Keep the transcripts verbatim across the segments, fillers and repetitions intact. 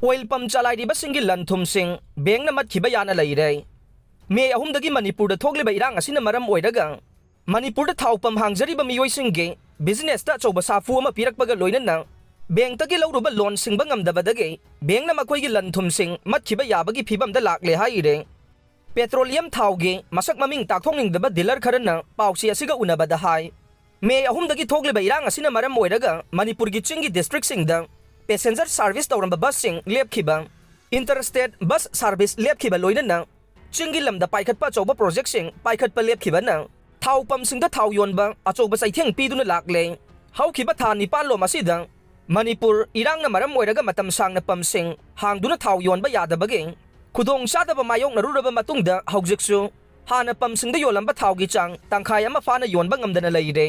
Oil pump ꯆꯂꯥꯏꯔꯤꯕꯁꯤꯡꯒꯤ ꯂꯟ ꯊꯨꯝꯁꯤꯡ ꯕꯦꯡꯅ ꯃꯠꯈꯤꯕ ꯌꯥꯅ ꯂꯩꯔꯦ꯫ ꯃꯦ ꯑꯍꯨꯝꯗꯒꯤ ꯃꯅꯤꯄꯨꯔꯗ ꯊꯣꯛꯂꯤꯕ ꯏꯔꯥꯡ ꯑꯁꯤꯅ ꯃꯔꯝ ꯑꯣꯏꯔꯒ ꯃꯅꯤꯄꯨꯔꯗ ꯊꯥꯎ ꯄꯝ ꯍꯥꯡꯖꯔꯤꯕ ꯃꯤꯑꯣꯏꯁꯤꯡꯒꯤ ꯕꯤꯖꯤꯅꯦꯁꯇ ꯑꯆꯧꯕ ꯁꯥꯐꯨ ꯑꯃ ꯄꯤꯔꯛꯄꯒ ꯂꯣꯏꯅꯅ ꯕꯦꯡꯛꯇꯒꯤ ꯂꯧꯔꯨꯕ ꯂꯣꯟ ꯁꯤꯡꯕ ꯉꯝꯗꯕꯗꯒꯤ ꯕꯦꯡꯛꯅ ꯃꯈꯣꯏꯒꯤ ꯂꯟ ꯊꯨꯝꯁꯤꯡ ꯃꯠꯈꯤꯕ ꯌꯥꯕꯒꯤ ꯐꯤꯕꯝꯗ ꯂꯥꯛꯂꯦ ꯍꯥꯏꯔꯦ꯫ ꯄꯦꯇ꯭ꯔꯣꯂꯤꯌꯝ ꯊꯥꯎꯒꯤ ꯃꯁꯛ ꯃꯃꯤꯡ ꯇꯥꯛꯊꯣꯛꯅꯤꯡꯗꯕ ꯗꯤꯂꯔ ꯈꯔꯅ ꯄꯥꯎꯆꯦ ꯑꯁꯤꯒ ꯎꯅꯕꯗ ꯍꯥꯏ, ꯃꯦ ꯑꯍꯨꯝꯗꯒꯤ ꯊꯣꯛꯂꯤꯕ ꯏꯔꯥꯡ ꯑꯁꯤꯅ ꯃꯔꯝ ꯑꯣꯏꯔꯒ ꯃꯅꯤꯄꯨꯔꯒꯤ ꯆꯤꯡꯒꯤ ꯗꯤꯁꯇ꯭ꯔꯤꯛꯁꯤꯡꯗ ꯄꯦꯁꯦꯟꯖꯔ ꯁꯥꯔꯚꯤꯁ ꯇꯧꯔꯝꯕ ꯕꯁꯁꯤꯡ ꯂꯦꯞꯈꯤꯕ, ꯏꯟꯇꯔ ꯁ꯭ꯇꯦꯠ ꯕꯁ ꯁꯥꯔꯚꯤꯁ ꯂꯦꯞꯈꯤꯕ ꯂꯣꯏꯅꯅ ꯆꯤꯡꯒꯤ ꯂꯝꯗ ꯄꯥꯏꯈꯠꯄ ꯑꯆꯧꯕ ꯄ꯭ꯔꯣꯖꯦꯛꯁꯤꯡ ꯄꯥꯏꯈꯠꯄ ꯂꯦꯞꯈꯤꯕꯅ ꯊꯥꯎ ꯄꯝꯁꯤꯡꯗ ꯊꯥꯎ ꯌꯣꯟꯕ ꯑꯆꯧꯕ ꯆꯩꯊꯦꯡ ꯄꯤꯗꯨꯅ ꯂꯥꯛꯂꯦ꯫ ꯍꯧꯈꯤꯕ ꯊꯥ ꯅꯤꯄꯥꯟ ꯂꯣꯝ ꯑꯁꯤꯗ ꯃꯅꯤꯄꯨꯔ ꯏꯔꯥꯡꯅ ꯃꯔꯝ ꯑꯣꯏꯔꯒ ꯃꯇꯝ ꯁꯥꯡꯅ ꯄꯝꯁꯤꯡ ꯍꯥꯡꯗꯨꯅ ꯊꯥꯎ ꯌꯣꯟꯕ ꯌꯥꯗꯕꯒꯤ ꯈꯨꯗꯣꯡꯆꯥꯗꯕ ꯃꯥꯌꯣꯛꯅꯔꯨꯔꯕ ꯃꯇꯨꯡꯗ ꯍꯧꯖꯤꯛꯁꯨ ꯍꯥꯟꯅ ꯄꯝꯁꯤꯡꯗ ꯌꯣꯜꯂꯝꯕ ꯊꯥꯎꯒꯤ ꯆꯥꯡ ꯇꯪꯈꯥꯏ ꯑꯃ ꯐꯥꯅ ꯌꯣꯟꯕ ꯉꯝꯗꯅ ꯂꯩꯔꯦ꯫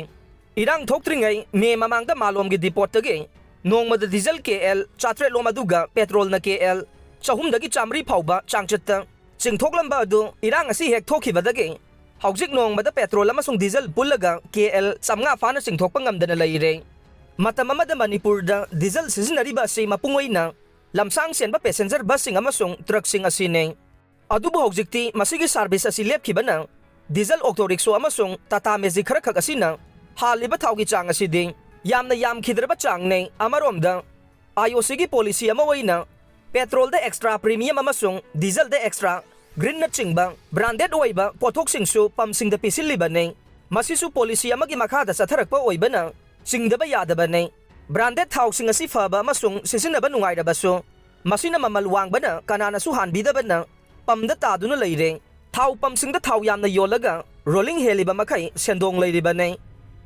ꯏꯔꯥꯡ ꯊꯣꯛꯇ꯭ꯔꯤꯉꯩ ꯃꯦ ꯃꯃꯥꯡꯗ ꯃꯥꯂꯣꯝꯒꯤ ꯗꯤꯄꯣꯠꯇꯒꯤ ꯅꯣꯡꯃꯗ ꯗꯤꯖꯜ ꯀꯦ ꯑꯦꯜ ꯆꯥꯇ꯭ꯔꯦꯠꯂꯣꯝ ꯑꯗꯨꯒ ꯄꯦꯇ꯭ꯔꯣꯜꯅ ꯀꯦ ꯑꯦꯜ ꯆꯍꯨꯝꯗꯒꯤ ꯆꯥꯃꯔꯤ ꯐꯥꯎꯕ ꯆꯥꯡꯆꯠꯇ ꯆꯤꯡꯊꯣꯛꯂꯝꯕ ꯑꯗꯨ ꯏꯔꯥꯡ ꯑꯁꯤ ꯍꯦꯛ ꯊꯣꯛꯈꯤꯕꯗꯒꯤ ꯍꯧꯖꯤꯛ ꯅꯣꯡꯃꯗ ꯄꯦꯇ꯭ꯔꯣꯜ ꯑꯃꯁꯨꯡ ꯗꯤꯖꯜ ꯄꯨꯜꯂꯒ ꯀꯦ ꯑꯦꯜ ꯆꯥꯝꯃꯉꯥ ꯐꯥꯅ ꯆꯤꯡꯊꯣꯛꯄ ꯉꯝꯗꯅ ꯂꯩꯔꯦ꯫ ꯃꯇꯝ ꯑꯃꯗ ꯃꯅꯤꯄꯨꯔꯗ ꯗꯤꯖꯜ ꯁꯤꯖꯤꯟꯅꯔꯤꯕ ꯑꯁꯤ ꯃꯄꯨꯡ ꯑꯣꯏꯅ ꯂꯝꯁꯥꯡ ꯆꯦꯟꯕ ꯄꯦꯁꯦꯟꯖꯔ ꯕꯁꯁꯤꯡ ꯑꯃꯁꯨꯡ ꯇ꯭ꯔꯛꯁꯤꯡ ꯑꯁꯤꯅꯤ꯫ ꯑꯗꯨꯕꯨ ꯍꯧꯖꯤꯛꯇꯤ ꯃꯁꯤꯒꯤ ꯁꯥꯔꯚꯤꯁ ꯑꯁꯤ ꯂꯦꯞꯈꯤꯕꯅ ꯗꯤꯖꯜ ꯑꯣꯛꯇꯣ ꯔꯤꯛꯁꯣ ꯑꯃꯁꯨꯡ ꯇꯥꯇꯥ ꯃꯦꯖꯤꯛ ꯈꯔꯈꯛ ꯑꯁꯤꯅ ꯍꯥꯜꯂꯤꯕ ꯊꯥꯎꯒꯤ ꯆꯥꯡ ꯑꯁꯤꯗꯤ ꯌꯥꯝꯅ ꯌꯥꯝꯈꯤꯗ꯭ꯔꯕ ꯆꯥꯡꯅꯤ꯫ ꯑꯃꯔꯣꯝꯗ, ꯑꯥꯏ ꯑꯣ ꯁꯤꯒꯤ ꯄꯣꯂꯤꯁꯤ ꯑꯃ ꯑꯣꯏꯅ ꯄꯦꯇ꯭ꯔꯣꯜꯗ ꯑꯦꯛꯁꯇ꯭ꯔꯥ ꯄ꯭ꯔꯤꯃꯤꯌꯝ ꯑꯃꯁꯨꯡ ꯗꯤꯖꯜꯗ ꯑꯦꯛꯁꯇ꯭ꯔꯥ ꯒ꯭ꯔꯤꯟꯅꯆꯤꯡꯕ ꯕ꯭ꯔꯥꯟꯗꯦꯗ ꯑꯣꯏꯕ ꯄꯣꯠꯊꯣꯛꯁꯤꯡꯁꯨ ꯄꯝꯁꯤꯡꯗ ꯄꯤꯁꯤꯜꯂꯤꯕꯅꯤ꯫ ꯃꯁꯤꯁꯨ ꯄꯣꯂꯤꯁꯤ ꯑꯃꯒꯤ ꯃꯈꯥꯗ ꯆꯠꯊꯔꯛꯄ ꯑꯣꯏꯕꯅ ꯆꯤꯡꯗꯕ ꯌꯥꯗꯕꯅꯤ꯫ ꯕ꯭ꯔꯥꯟꯗꯦꯗ ꯊꯥꯎꯁꯤꯡ ꯑꯁꯤ ꯐꯕ ꯑꯃꯁꯨꯡ ꯁꯤꯖꯤꯟꯅꯕ ꯅꯨꯡꯉꯥꯏꯔꯕꯁꯨ, ꯃꯁꯤꯅ ꯃꯃꯜ ꯋꯥꯡꯕꯅ ꯀꯅꯥꯅꯁꯨ ꯍꯥꯟꯕꯤꯗꯕꯅ ꯄꯝꯗ ꯇꯥꯗꯨꯅ ꯂꯩꯔꯦ꯫ ꯊꯥꯎ ꯄꯝꯁꯤꯡꯗ ꯊꯥꯎ ꯌꯥꯝꯅ ꯌꯣꯜꯂꯒ ꯔꯣꯂꯤꯡ ꯍꯦꯜꯂꯤꯕ ꯃꯈꯩ ꯁꯦꯟꯗꯣꯡ ꯂꯩꯔꯤꯕꯅꯤ꯫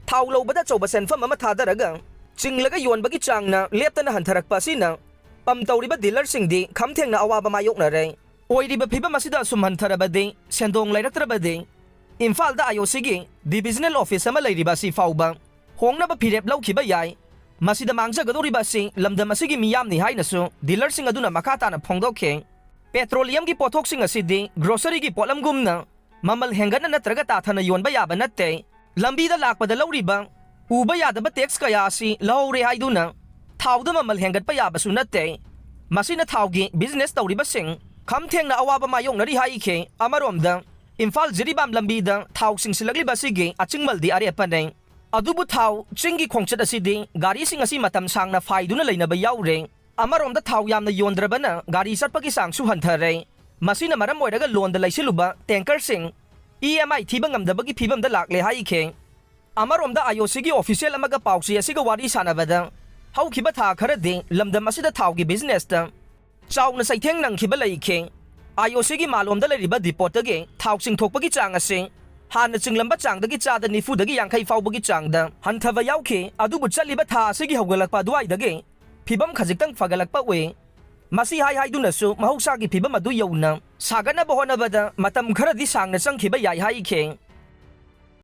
ꯊꯥꯎ ꯂꯧꯕꯗ ꯑꯆꯧꯕ ꯁꯦꯟꯐꯝ ꯑꯃ ꯊꯥꯗꯔꯒ ꯆꯤꯡꯂꯒ ꯌꯣꯟꯕꯒꯤ ꯆꯥꯡꯅ ꯂꯦꯞꯇꯅ ꯍꯟꯊꯔꯛꯄ ꯑꯁꯤꯅ ꯄꯝ ꯇꯧꯔꯤꯕ ꯗꯤꯂꯔꯁꯤꯡꯗꯤ ꯈꯝ ꯊꯦꯡꯅ ꯑꯋꯥꯕ ꯃꯥꯌꯣꯛꯅꯔꯦ꯫ ꯑꯣꯏꯔꯤꯕ ꯐꯤꯕꯝ ꯑꯁꯤꯗ ꯑꯁꯨꯝ ꯍꯟꯊꯔꯕꯗꯤ, ꯁꯦꯟꯗꯣꯡ ꯂꯩꯔꯛꯇ꯭ꯔꯕꯗꯤ, ꯏꯝꯐꯥꯜꯗ ꯑꯥꯏ ꯑꯣ ꯁꯤꯒꯤ ꯗꯤꯕꯤꯖꯅꯦꯜ ꯑꯣꯐꯤꯁ ꯑꯃ ꯂꯩꯔꯤꯕ ꯑꯁꯤ ꯐꯥꯎꯕ ꯍꯣꯡꯅꯕ ꯐꯤꯔꯦꯞ ꯂꯧꯈꯤꯕ ꯌꯥꯏ꯫ ꯃꯁꯤꯗ ꯃꯥꯡꯖꯒꯗꯧꯔꯤꯕ ꯑꯁꯤ ꯂꯝꯗꯝ ꯑꯁꯤꯒꯤ ꯃꯤꯌꯥꯝꯅꯤ ꯍꯥꯏꯅꯁꯨ ꯗꯤꯂꯔꯁꯤꯡ ꯑꯗꯨꯅ ꯃꯈꯥ ꯇꯥꯅ ꯐꯣꯡꯗꯣꯛꯈꯤ꯫ ꯄꯦꯇ꯭ꯔꯣꯂꯤꯌꯝꯒꯤ ꯄꯣꯠꯊꯣꯛꯁꯤꯡ ꯑꯁꯤꯗꯤ ꯒ꯭ꯔꯣꯁꯔꯤꯒꯤ ꯄꯣꯠꯂꯝꯒꯨꯝꯅ ꯃꯃꯜ ꯍꯦꯟꯒꯠꯅ ꯅꯠꯇ꯭ꯔꯒ ꯇꯥꯊꯅ ꯌꯣꯟꯕ ꯌꯥꯕ ꯅꯠꯇꯦ꯫ ꯂꯝꯕꯤꯗ ꯂꯥꯛꯄꯗ ꯂꯧꯔꯤꯕ ꯎꯕ ꯌꯥꯗꯕ ꯇꯦꯛꯁ ꯀꯌꯥ ꯑꯁꯤ ꯂꯧꯍꯧꯔꯦ ꯍꯥꯏꯗꯨꯅ ꯊꯥꯎꯗ ꯃꯃꯜ ꯍꯦꯟꯒꯠꯄ ꯌꯥꯕꯁꯨ ꯅꯠꯇꯦ꯫ ꯃꯁꯤꯅ ꯊꯥꯎꯒꯤ ꯕꯤꯖꯤꯅꯦꯁ ꯇꯧꯔꯤꯕꯁꯤꯡ ꯈꯝ ꯊꯦꯡꯅ ꯑꯋꯥꯕ ꯃꯥꯌꯣꯛꯅꯔꯤ ꯍꯥꯏꯈꯤ꯫ ꯑꯃꯔꯣꯝꯗ ꯏꯝꯐꯥꯜ ꯖꯤꯔꯤꯕꯥꯝ ꯂꯝꯕꯤꯗ ꯊꯥꯎ ꯁꯤꯡꯁꯤꯜꯂꯛꯂꯤꯕ ꯑꯁꯤꯒꯤ ꯑꯆꯤꯡꯃꯜꯗꯤ ꯑꯔꯦꯞꯄꯅꯤ꯫ ꯑꯗꯨꯕꯨ ꯊꯥꯎ ꯆꯤꯡꯒꯤ ꯈꯣꯡꯆꯠ ꯑꯁꯤꯗꯤ ꯒꯥꯔꯤꯁꯤꯡ ꯑꯁꯤ ꯃꯇꯝ ꯁꯥꯡꯅ ꯐꯥꯏꯗꯨꯅ ꯂꯩꯅꯕ ꯌꯥꯎꯔꯦ꯫ ꯑꯃꯔꯣꯝꯗ ꯊꯥꯎ ꯌꯥꯝꯅ ꯌꯣꯟꯗ꯭ꯔꯕꯅ ꯒꯥꯔꯤ ꯆꯠꯄꯒꯤ ꯆꯥꯡꯁꯨ ꯍꯟꯊꯔꯦ꯫ ꯃꯁꯤꯅ ꯃꯔꯝ ꯑꯣꯏꯔꯒ ꯂꯣꯟꯗ ꯂꯩꯁꯤꯜꯂꯨꯕ ꯇꯦꯡꯀꯔꯁꯤꯡ ꯏ ꯑꯦꯝ ꯑꯥꯏ ꯊꯤꯕ ꯉꯝꯗꯕꯒꯤ ꯐꯤꯕꯝꯗ ꯂꯥꯛꯂꯦ ꯍꯥꯏꯈꯤ꯫ ꯑꯃꯔꯣꯝꯗ ꯑꯥꯏ ꯑꯣ ꯁꯤꯒꯤ ꯑꯣꯐꯤꯁꯤꯌꯦꯜ ꯑꯃꯒ ꯄꯥꯎꯆꯦ ꯑꯁꯤꯒ ꯋꯥꯔꯤ ꯁꯥꯟꯅꯕꯗ, ꯍꯧꯈꯤꯕ ꯊꯥ ꯈꯔꯗꯤ ꯂꯝꯗꯝ ꯑꯁꯤꯗ ꯊꯥꯎꯒꯤ ꯕꯤꯖꯤꯅꯦꯁꯇ ꯆꯥꯎꯅ ꯆꯩꯊꯦꯡ ꯅꯪꯈꯤꯕ ꯂꯩꯈꯤ꯫ ꯑꯥꯏ ꯑꯣ ꯁꯤꯒꯤ ꯃꯥꯂꯣꯝꯗ ꯂꯩꯔꯤꯕ ꯗꯤꯄꯣꯠꯇꯒꯤ ꯊꯥꯎ ꯆꯤꯡꯊꯣꯛꯄꯒꯤ ꯆꯥꯡ ꯑꯁꯤ ꯍꯥꯟꯅ ꯆꯤꯡꯂꯝꯕ ꯆꯥꯡꯗꯒꯤ ꯆꯥꯗ ꯅꯤꯐꯨꯗꯒꯤ ꯌꯥꯡꯈꯩ ꯐꯥꯎꯕꯒꯤ ꯆꯥꯡꯗ ꯍꯟꯊꯕ ꯌꯥꯎꯈꯤ꯫ ꯑꯗꯨꯕꯨ ꯆꯠꯂꯤꯕ ꯊꯥ ꯑꯁꯤꯒꯤ ꯍꯧꯒꯠꯂꯛꯄ ꯑꯗꯨꯋꯥꯏꯗꯒꯤ ꯐꯤꯕꯝ ꯈꯖꯤꯛꯇꯪ ꯐꯒꯠꯂꯛꯄ ꯎꯏ꯫ ꯃꯁꯤ ꯍꯥꯏ ꯍꯥꯏꯗꯨꯅꯁꯨ ꯃꯍꯧꯁꯥꯒꯤ ꯐꯤꯕꯝ ꯑꯗꯨ ꯌꯧꯅ ꯁꯥꯒꯠꯅꯕ ꯍꯣꯠꯅꯕꯗ ꯃꯇꯝ ꯈꯔꯗꯤ ꯁꯥꯡꯅ ꯆꯪꯈꯤꯕ ꯌꯥꯏ ꯍꯥꯏꯈꯤ꯫